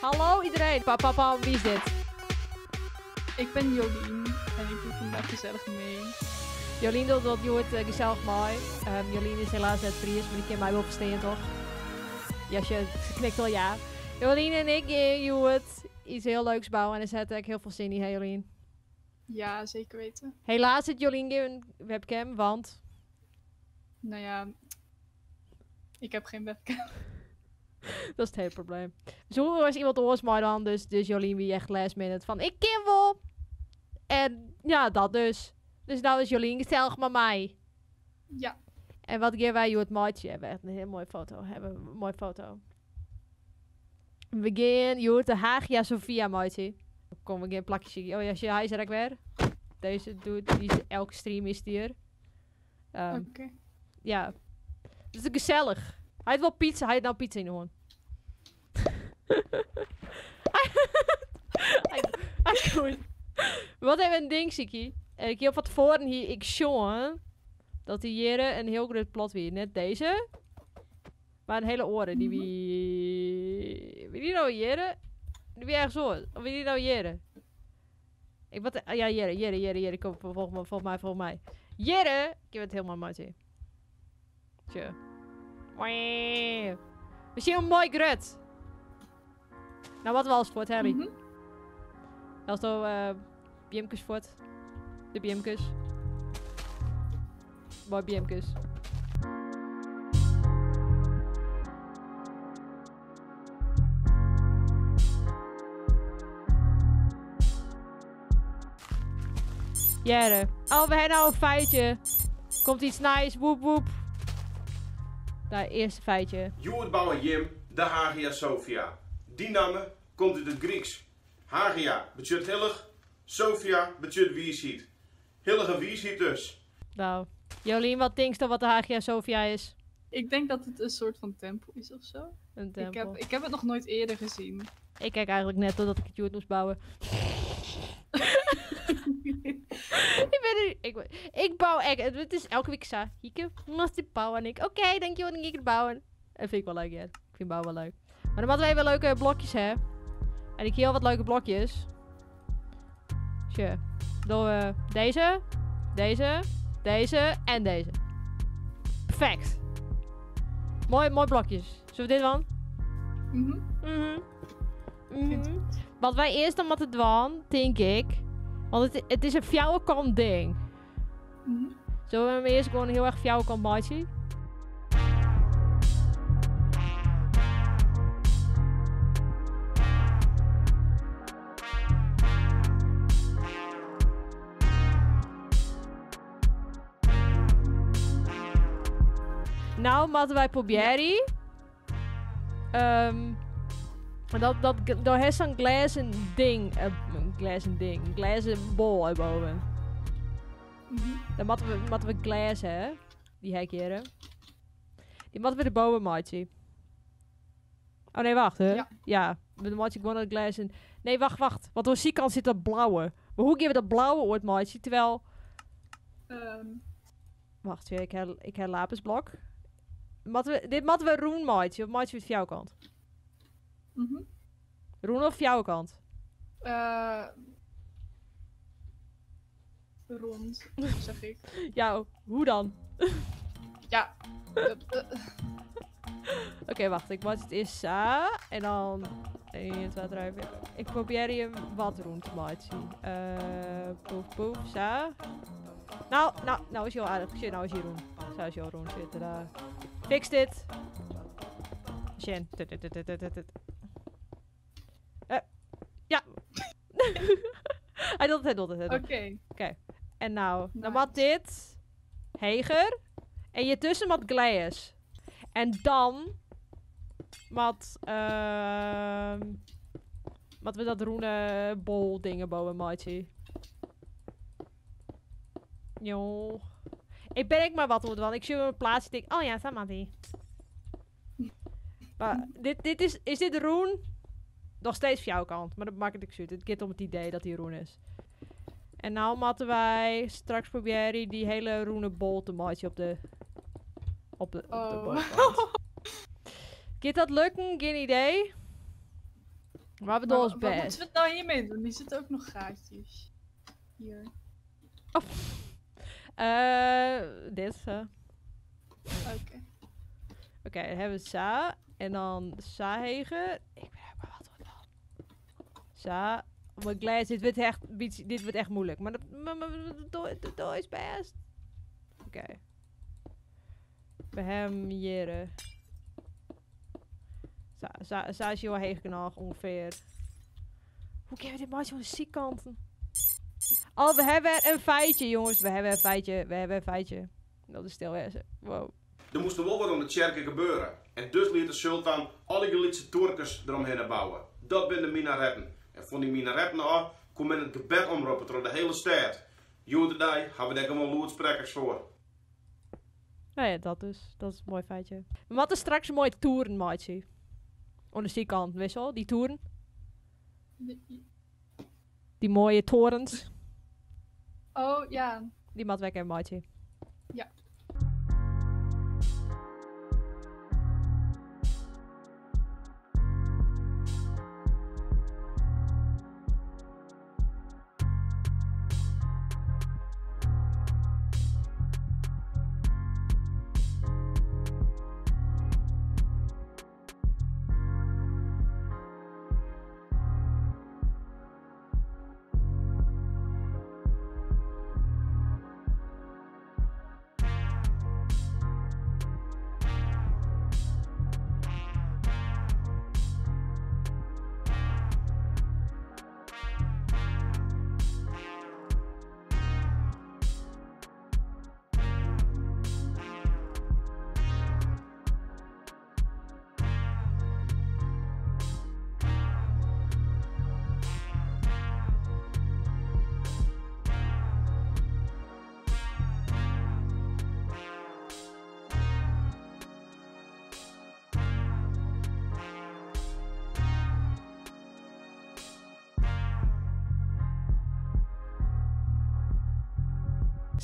Hallo iedereen. Pa, pa, pa, wie is dit? Ik ben Jolien en ik doe vandaag gezellig mee. Jolien docht wat hjoed eh, gesellich mei. Um, Jolien is helaas net Fries, mar dy kin my wol ferstean, toch? Ja, se knikt al ja. Jolien en ik gean hjoed iets heel leuks bouwen en dêr ha ik hiel folle sin yn, hè Jolien? Ja, zeker weten. Helaas hat Jolien gjin webcam, want... Nou ja, ik heb geen webcam. Dat is it hiele probleem. Zo was iemand oars mei dan, dus Jolien wie echt last minute fan ik kin wol. En ja, dat dus. Dus no is Jolien gesellich mei my. Ja. En wat gean wy hjoed meitsjen? We hawwe echt in hiel moaie foto. Hawwe in moaie foto. We gean hjoed de Hagia Sophia meitsjen. Kom, we gean plakjes sykjen. Oh ja, sjoch, hy is der ek wer. Deze dude, dy is elke stream is dy der. Oké. Ja. Het is gesellich. Hy hat wol pizza, hy hat no pizza yn de hân. Hy is goed. Wat even in ding, Siki. Ik hie fan tefoaren hie ik sjoen dat dy hjir in hiel grut plot wie. Net dizze, mar in hiele oare. Dy wie... Wie dy no hjir? Dy wie ergens oars. Of wie dy no hjir? Ik wat, ja, hjir, hjir, hjir, hjir. Kom, folgje my, folgje my, folgje my. Hjir! Ik wit it hiel moai meitsje. Tje. We sjogge moai grut. No moatte we alles fuorthelje. Helsto beamkes fuort? De beamkes. Moai beamkes. Jere. Oh, we hebben nou een feitje. Komt iets nice. Woep woep. Daar, eerste feitje. Hjoed bouwe jim de Hagia Sophia. Dy namme komt út it Gryksk. Hagia betsjut hillich, Sophia betsjut wiisheid. Hillige wiisheid dus. Nou, Jolien, wat tinksto wat de Hagia Sophia is? Ik denk dat het een soort van tempel is of zo. Een Ik tempel. heb het nog nooit eerder gezien. Ik kijk eigenlijk net totdat ik het hjoed moest bouwen. Ik ben er, ik, ik bouw echt. Het is elke week zo. Hieke, moest ik bouwen. En ik, oké, dankjewel, dan ga ik het bouwen. Dat vind ik wel leuk, ja. Ik vind bouwen wel leuk. Maar dan moeten we even leuke blokjes hebben. En ik hier al wat leuke blokjes. Tje. Doen we deze, deze, deze en deze. Perfect. Mooi, mooi blokjes. Zullen we dit doen? Mhm. Vind ik goed. Wat wij eerst dan moeten doen, denk ik. Want het is een fjouwerkant ding. Zullen we hem eerst gewoon heel erg fjouwerkant maken? Nou, moeten wij proberen. Dat heeft zo'n glazen ding. Een glazen ding. Een glazen bol erboven. Dan moeten we glazen, hè? Die hekjeren. Die moeten we erboven maken. Oh nee, wacht, hè? Ja. Ja, dan maak ik gewoon dat glazen. Nee, wacht, wacht. Want aan die kant zit dat blauwe. Maar hoe geven we dat blauwe ooit maken? Terwijl. Wacht, ik heb lapisblok. Dit moeten we roen maken, of maken we het van jouw kant? Roen of jouw kant? Rond, zeg ik. Ja, hoe dan? Ja. Oké, wacht. Ik maak het eerst zo. En dan 1, 2, 3, 4. Ik probeer hem wat rond te maken. Poef, poef, zo. Nou, nou, nou is hij al aardig. Shit, nou is hij rond. Zo is hij al rond. Shit, tada. Fix dit. Shen. Tut, tut, tut, tut, tut, tut. Ja. Hij doet het, hij doet het, hij doet het. Oké. Oké. En nou, dan Nice. moet dit heger. En je tussen wat glass. En dan wat we dat roene bol dingen bouwen, maatje. Jo. Ik ben ik maar wat hoor, want ik zie een plaatsje denk, oh ja, samen. Maar dit is, is dit roen? Nog steeds van jouw kant, maar dat maakt het niks uit. Het gaat om het idee dat die roen is. En nou moeten wij straks proberen die hele roene bol te maken op de Oh. bovenkant. Gaat dat lukken? Geen idee. Maar we doen Maar ons wat best. moeten we nou hiermee doen? Hier zitten ook nog gaatjes. Hier. Oh. Dit. Oké. Oké, dan hebben we Sa. En dan Sa-hegen. Ik ben ook maar wat wat Sa. Mijn glas, dit wordt echt, dit wordt echt moeilijk. Maar dat is best. Oké. Bij hem jere. Sa, sa, sa is heel heeg genoeg ongeveer. Hoe kunnen we dit maar zo'n zijkanten? Oh, we hebben een feitje, jongens. We hebben een feitje. We hebben een feitje. Dat is stil, hè. Wow. Er moest er wel wat om de kerken gebeuren. En dus liet de sultan alle Galietse torkers eromheen bouwen. Dat zijn de minaretten. En van die minaretten af kon men het gebed omroepen door de hele stad. Joodendij hebben we daar gewoon loodsprekers voor. Nou ja, dat dus. Dat is een mooi feitje. We moeten straks een mooie toeren, maatje. Aan de zijkant, weet je wel? Die toeren. Die mooie torens. Oh, ja. Die moet weg, maatje. Ja.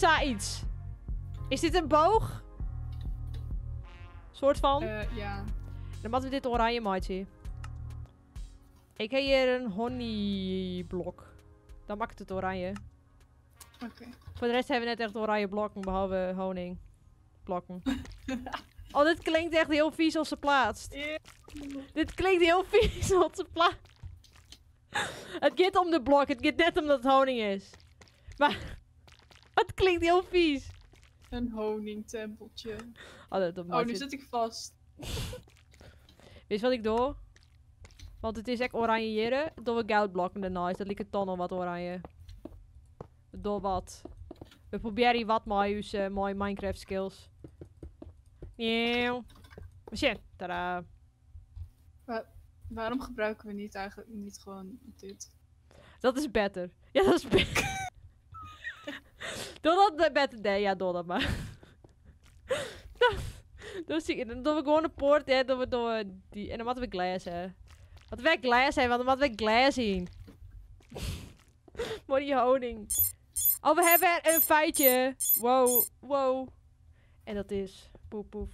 Sa iets. Is dit een boog? Soort van? Ja. Dan moeten we dit oranje maatje. Ik heb hier een honeyblok. Dan maakt het oranje. Oké. Voor de rest hebben we net echt oranje blokken, behalve honingblokken. Oh, dit klinkt echt heel vies als ze plaatst. Eeuw. Dit klinkt heel vies als ze plaatst. Het gaat om de blok, het gaat net omdat het honing is. Maar het klinkt heel vies. Een honingtempeltje. Oh, dat Oh, maakt nu het. zit ik vast. Weet je wat ik doe? Want het is echt oranje jere. Door we goudblokken daarnaast. Dat lijkt het dan al wat oranje. Door wat. We proberen hier wat met onze mooie Minecraft skills. Nieuw. Machine. Tadaa. Waarom gebruiken we niet eigenlijk niet gewoon dit? Dat is beter. Ja, dat is beter. Doe dat beter. Nee, ja, doe dat maar. Dat zie ik. Dan doen we gewoon een poort, hè. Doen we door die. En dan moeten we glas, hè. Wat wij glas zijn, want dan moeten we glas zien. Mooi honing. Oh, we hebben een feitje. Wow, wow. En dat is poef, poef.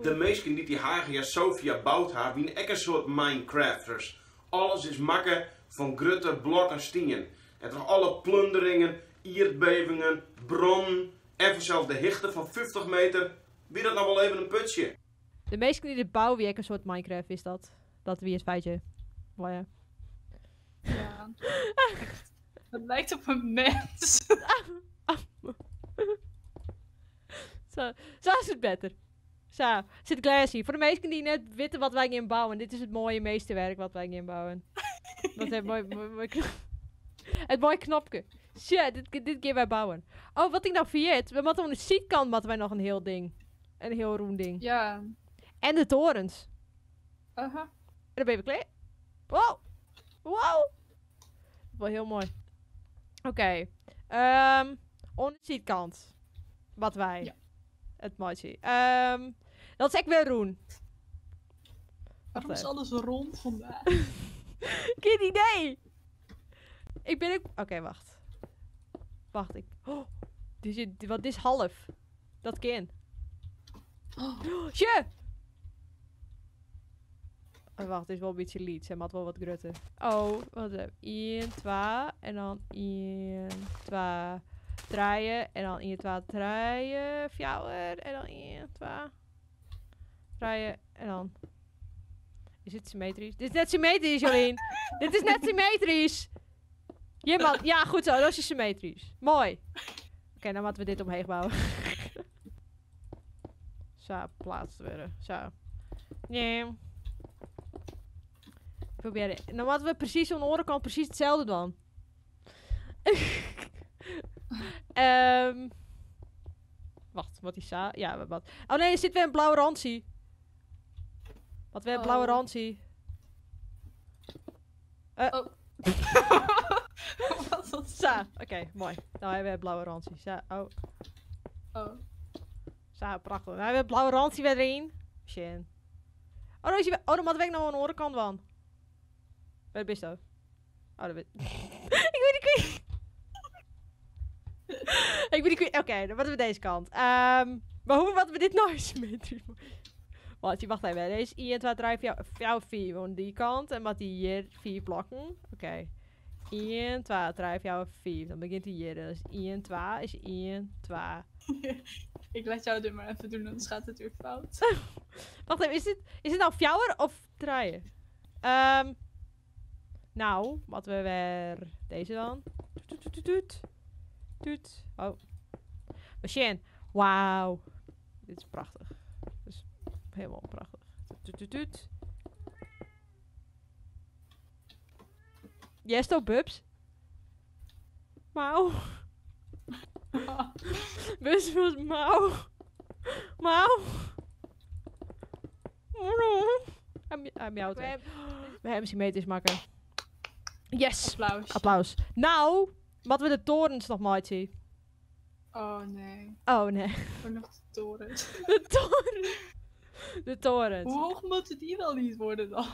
De meesten die die Hagia Sophia bouwt haar, wie ek een soort Minecrafters. Alles is makken van grutte blokken stien. En toch alle plunderingen, aardbevingen, bronnen en zelfs de hichte van 50 meter. Wie dat nou wel even een putje? De meesten die dit bouwen, wie ek een soort Minecraft is dat. Dat wie het feitje. Maar ja. Ja. Echt. Het lijkt op een mens. Zo, zo is het beter. Zo, zit glassy. Voor de meesten die net weten wat wij gaan bouwen. Dit is het mooie meesterwerk wat wij gaan bouwen. Dat heeft mooi, mooi, mooi het mooie knopje. Shit, dit gaan wij bouwen. Oh, wat ik nou vergeet. We moeten aan de zijkant moeten wij nog een heel ding. Een heel roem ding. Ja. En de torens. Aha. En dan ben je weer klaar. Wow. Wow. Wel heel mooi. Oké. On de zijkant. Wat wij. Ja. Het mooie. Dat is echt weer roen. Waarom is even. alles rond vandaag? Geen idee. Ik ben ook... Oké, wacht. Wacht, ik... Oh, dit is, want dit is half. Dat kan. Oh. Tje! Oh, wacht, het is wel een beetje lead. Zij moet wel wat grutter. Oh, wat even. 1, 2. En dan 1, 2, 3. En dan 1, 2, 3, 4. En dan 1, 2, 3. En dan... Is het symmetrisch? Dit is net symmetrisch, Jolien. Dit is net symmetrisch. Je man, ja, goed zo. Dat is symmetrisch. Mooi. Oké, dan moeten we dit omheen bouwen. Zo, plaatst worden. Zo. Nee. Probeer het. Dan moeten we precies aan de andere kant precies hetzelfde doen. Wacht, wat is sa? Ja, wat? Oh nee, er zit weer een blauwe randje. Wat weer een blauwe Oh. randje. Oh. Wat was dat? Sa, oké, mooi. Nou hebben we het blauwe randje. Sa, oh. Oh. Sa, prachtig. Nou hebben we het blauwe randje weer erin. Shin. Oh, dan is hij weer- oh, dan moet ik nou aan de andere kant van. Waar ben je dat? Oh, dat ben ik weet niet. Ik ben niet. Oké, dan moeten we deze kant. Maar hoe moeten we dit nou symmetrisch maken? Wacht, wacht even. Deze 1, 2, 3, 4, 4, 4. Want die kant. En wat die hier 4 blokken. Oké. 1, 2, 3, 4, 5. Dan begint hij hier. Dus 1, 2 is 1, 2. Ik laat jou dit maar even doen, anders gaat het weer fout. Wacht even, is dit nou fjouwer of draaien? Nou, wat we weer... Deze dan. Toet, toet, toet, toet. Toet. Oh. Machine. Wauw. Dit is prachtig. Dit is helemaal prachtig. Toet, toet, toet. Yes, toch, Bubs? Mauw. Bubs was mauw. Mauw. Hij miauwt. We hè. hebben- We hebben symmetrisch maken. Yes! Applaus. Applaus. Nou, wat we de torens nog maken. Oh nee. Oh nee. Ook nog de torens. De torens. De torens. Hoe hoog moeten die wel niet worden dan?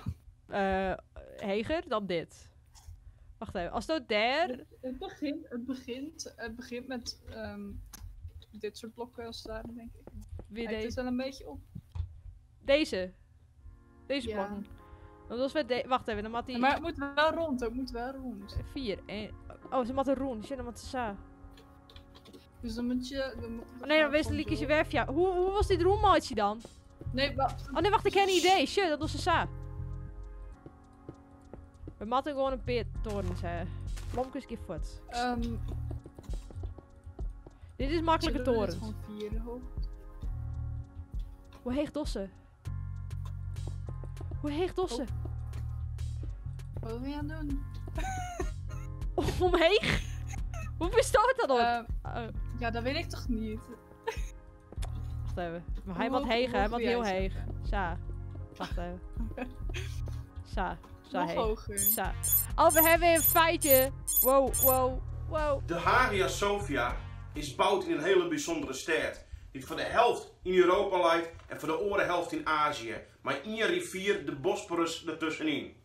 Heger dan dit. Wacht even. Als dat daar. Het begint met dit soort blokken als het ware, denk ik. Weer Lijkt deze. het wel een beetje op. Deze. Deze Ja. blokken. Want als we wacht even, dan moet die. Maar het moet wel rond, het moet wel rond. 4. 1. Oh, ze moeten rond. Shit, dan moet ze sa. Dus dan moet je... Dan moet Oh nee, dan wees de liekjes werf. Ja. Hoe was dit roommaatje dan? Nee, wacht. Oh nee, wacht, ik heb een idee. Shit, dat was de sa. We moeten gewoon een paar torens hè. Blomkes keer voort. Dit is makkelijke Zullen we dit torens. Gewoon 4 hoog. Hoe heeg dossen? Hoe heeg dossen? Wat wil je aan doen? Omheeg? Hoe bestaat dat dan? Oh, Ja, dat weet ik toch niet. wacht even. Maar hij Hoe moet hoog- heeg, hoe hij hoog moet wil heel jij heeg. zetten? Sa. Wacht even. Sa. Sa Nog heeg. hoger. Sa. Oh, we hebben een feitje. Wow, wow, wow. De Hagia Sophia is bouwd in een hele bijzondere stad. Die voor de helft in Europa ligt en voor de andere helft in Azië. Maar één rivier, de Bosporus, ertussenin.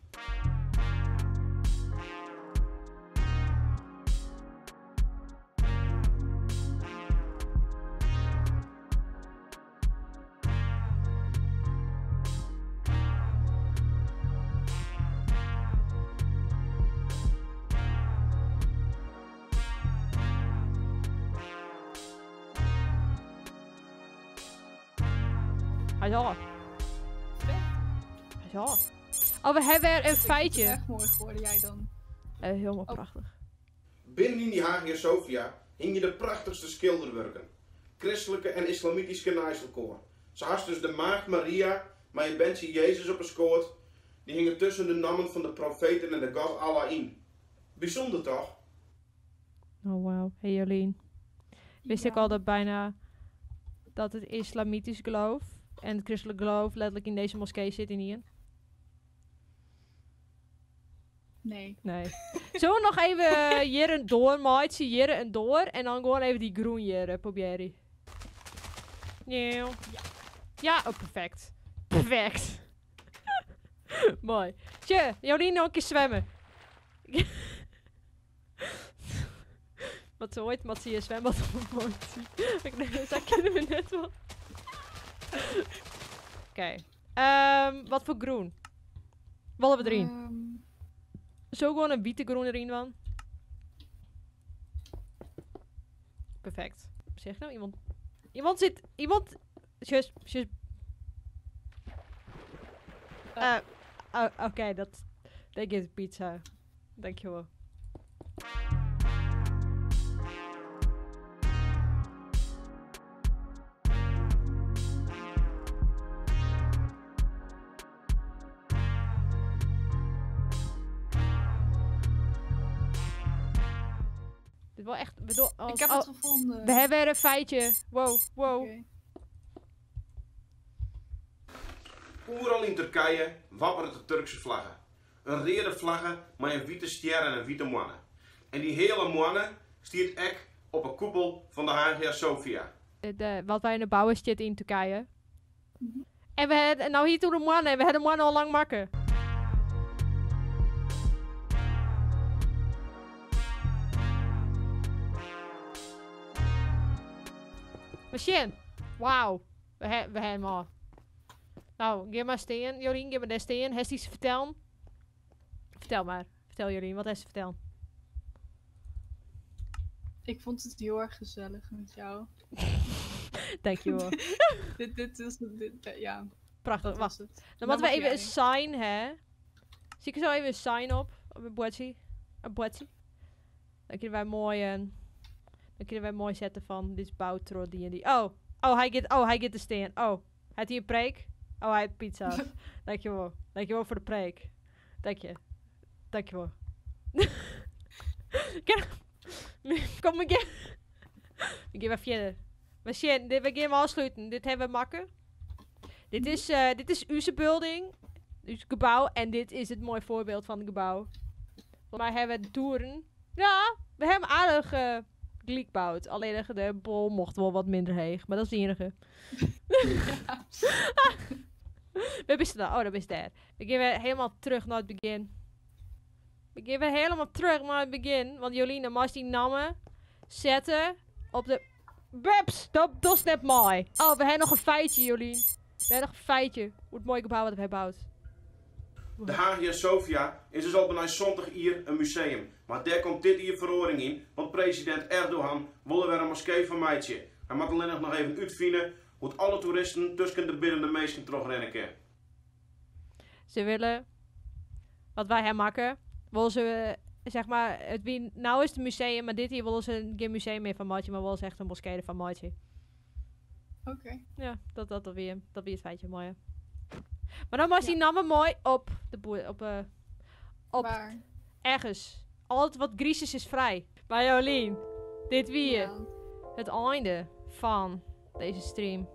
Hij is al. Vet. Hij is al. Oh, we hebben er een feitje. Echt mooi geworden, jij dan. Helemaal Oh. prachtig. Binnen in die Hagia Sophia hingen de prachtigste schilderwerken. Christelijke en islamitische naaiselkoor. Ze had dus de maagd Maria, maar je bent Jezus op een skoot. Die hingen tussen de namen van de profeten en de god Allah in. Bijzonder toch? Oh, wauw. Hey Jolien. Wist ik Ja. al dat bijna dat het islamitisch geloof en het christelijk geloof letterlijk in deze moskee zit in hier? Nee. Nee. Zullen we nog even hier en door, maatje, hier en door en dan gewoon even die groen hier proberen. Nee. Ja. Ja, oh, perfect. Perfect. Mooi. Tje, Jolien nog een keer zwemmen. Wat ze ooit, wat zie je zwembad op mooi. Ik nee, dat kennen we net wel. Oké. Wat voor groen? Wolle we deryn? Zo gewoon een witte groen erin dan. Perfect. Zeg nou iemand. Iemand zit. Iemand. Just. Just. Oh, Oké, dat. Denk is pizza. Dankjewel. Dit wel echt. Bedoel, oh, Ik heb oh, het gevonden. We hebben er een feitje. Wow. Oké. Oeral in Turkije wappert de Turkse vlaggen. Een rode vlagge met een witte ster en een witte moanne. En die hele moanne stiert ek op een koepel van de Hagia Sophia. Wat wij in de bouwen zitten in Turkije. En we hebben, nou hier toe de moanne en we hebben de moanne al lang makken. Machine. Wauw. We hebben hem al. Nou, geef maar steen. Jorien, geef maar daar steen. Heeft iets te vertellen? Vertel maar. Vertel Jorien, wat heeft ze vertellen? Ik vond het heel erg gezellig met jou. Dankjewel. Dit is, dit, ja, Prachtig. dat Wacht. was het. Dan Dan moeten we mag even jij. een sign, hè? Zie ik er zo even een sign op? Op een bordje. Een bordje. Dan kunnen wij mooi, dan kunnen wij mooi zetten van dit is Boutro, die en die. Oh, oh, hij gaat, oh, hij gaat te staan. Oh, hij heeft hier een preek. Oh, hij heeft pizza's. Dankjewel. Dankjewel voor de preek. Dank je. Dankjewel. Kom ik We gaan weer verder. Maar shit, dit, we gaan hem afsluiten. Dit hebben we makken. Dit is onze building. Uw gebouw. En dit is het mooi voorbeeld van het gebouw. Volgens mij hebben we de toeren. Ja, we hebben aardig gelijk gebouwd. Alleen de bol mocht wel wat minder heeg. Maar dat is de enige. We zijn daar. Oh, dat is daar. We gaan weer helemaal terug naar het begin. We gaan weer helemaal terug naar het begin. Want Jolien, mag die namen zetten op de... Bubs! Dat is net mooi. Oh, we hebben nog een feitje, Jolien. We hebben nog een feitje. Hoe het mooie gebouw wat we hebben gebouwd. De Hagia Sophia is dus al bijna 70 hier een museum. Maar daar komt dit hier verhoring in, want president Erdogan wil er weer een moskee van meidje. Hij moet alleen nog even uitvinden hoe het alle toeristen tussen de biddende meesten terugrennen kunnen. Ze willen wat wij hem maken. Willen ze, zeg maar, het wie, nou is het museum, maar dit hier willen ze geen museum meer van Maatje, maar willen ze echt een moskee van Maatje. Oké. Ja, dat weer het feitje, mooi hè. Maar dan was die namen mooi op de boer, op Waar? ergens. Altijd wat Griezisch is vrij. Maar Jolien, dit wie Ja. het einde van deze stream.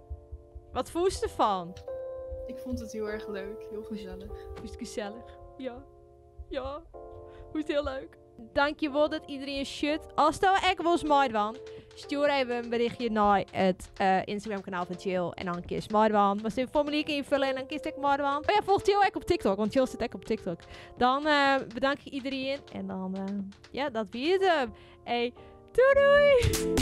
Wat voel je ervan? Ik vond het heel erg leuk. Heel gezellig. Hoe is het gezellig? Ja. Ja. Hoe is het heel leuk. Dankjewel dat iedereen shit. Als het nou echt wel eens mooi was, stuur even een berichtje naar het Instagram kanaal van Jill. En dan kies mooi was. Maar ze een formulier invullen en dan kies ik mooi was. Oh ja, volg Jill ook op TikTok, want Jill zit ook op TikTok. Dan bedank ik iedereen. En dan, ja, dat wie het hem. Hey, doei doei!